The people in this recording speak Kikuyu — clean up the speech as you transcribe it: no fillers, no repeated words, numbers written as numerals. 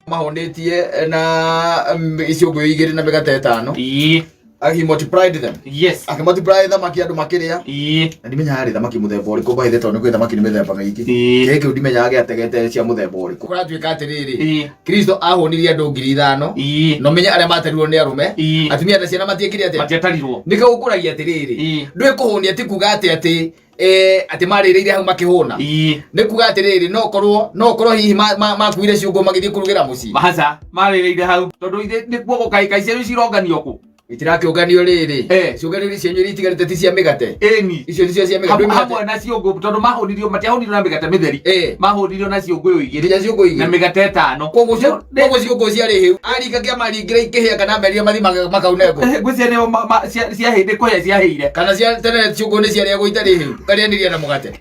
Mahũnĩtie na iciũngũyũ igĩrĩ na mĩgate ĩtano. He multiplied them. Akĩmultiply thamaki andũ makĩrĩa. Na ndimenyaga rĩ thamaki mũthemba ũrĩkũ by the tondũ nĩ kwĩ thamaki nĩ mĩthemba mĩingĩ. Kĩĩ kĩu ndimenyaga gĩategete cia mũthemba ũrĩkũ. Kũratuĩka atĩrĩrĩ, Kristo ahũnirie andũ 5,000. Na ũmenye arĩa materirwo nĩ arũme. Atumia na ciana matiĩkire atĩa? Matiatarirwo. Nĩkĩo gũkũragia atĩrĩrĩ, ndũĩ kũhũnia ti kuga atĩ atĩ marĩrĩire hau makĩhũna. Nĩ kuga atĩrĩrĩ, no korwo hihi makuire ciũngũ magĩthiĩ kũrugĩra mũciĩ. Maca marĩrĩire hau tondũ ithe nĩkuo gũkaĩka cianyu cironganio kũ? Itirakĩũnganio rĩrĩ. Ciũnganio cianyu iria itigarĩte ti cia mĩgate? Ĩni. Icio nĩcio cia mĩgate. Ndũĩ mĩgate? Hamwe na ciũngũ, tondũ mahũnirio, matiahũnirio na mĩgate mĩtheri. Mahũnirio na ciũngũyũ igĩrĩ Nginya ciũngũ na igĩrĩ. mĩgate ĩtano. Koguo ciũngũ ciarĩ hĩu aringa kĩama ringĩra ikĩhĩa kana ameria mathi makaune ngũ. Ngwĩciria nĩo cia hĩndĩ kũhĩa ciahĩire. Kana cia tene ciũngũ nĩ ciarĩagwo itarĩ hĩu, ũkarĩanĩria na mũgate.